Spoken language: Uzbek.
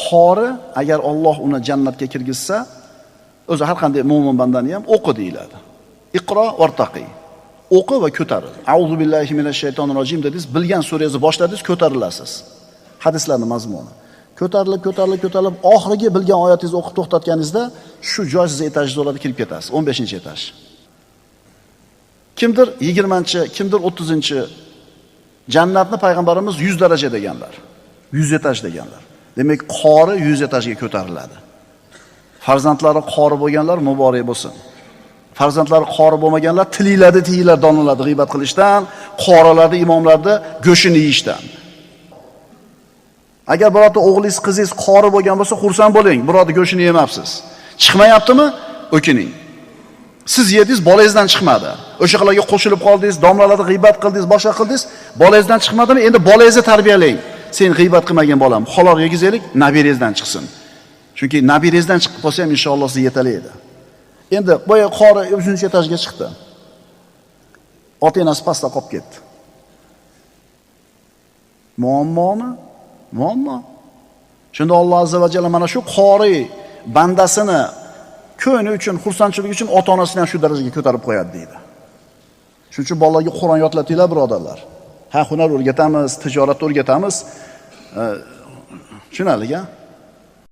Qori agar Alloh uni jannatga kirgizsa, o'zi har qanday mo'min bandani ham o'qi deyiladi. Iqro vartaqi. O'qi va ko'taril. A'uzu billahi minash shaytonir rojim dedingiz, bilgan surangizni boshladingiz, ko'tarilasiz. Hadislarning mazmuni. Ko'tarilib, ko'tarilib, ko'tarilib, oxirgi bilgan oyatingizni o'qib to'xtatganingizda shu joy sizni etajingiz bo'ladi, kirib ketasiz. 15-etaj. Kimdir 20-chi, kimdir 30-chi. Jannatni payg'ambarimiz 100 daraja deganlar. 100 etaj deganlar. Demak, qori 100 etajga ko'tariladi. Farzandlari qori bo'lganlar muborak bo'lsin. Farzandlari qori bo'lmaganlar tililadi, tiyilar doniladi g'iybat qilishdan, qorilarni, imomlarni go'shini yeyishdan. Agar birorta o'g'lingiz, qizingiz qori bo'lgan bo'lsa, xursand bo'ling, birovni go'shini yemabsiz. Chiqmayaptimi? O'kining. Siz yedingiz, bolangizdan chiqmadi. O'shalarga qo'shilib qoldingiz, domlalarni g'iybat qildingiz, boshqa qildingiz, bolangizdan chiqmadimi? Endi bolangizni tarbiyalang. Sen g'iybat qilmagan bolam, halol yegizaylik, nabirangizdan chiqsin. Chunki nabirangizdan chiqib qolsa ham inshaalloh sizni yetalaydi. Endi boya qori 3-etajga chiqdi. Ota-onasi pastda qolib ketdi. Muammomi? Muammo. Shunda Alloh azza va jalla mana shu qori bandasini ko'ngli uchun, xursandchilik uchun ota-onasini ham shu darajaga ko'tarib qo'yadi deydi. Shuning uchun bolalarga Qur'on yodlatinglar, birodarlar. Ha, hunar o'rgatamiz, tijorat o'rgatamiz. Tushunarli-a?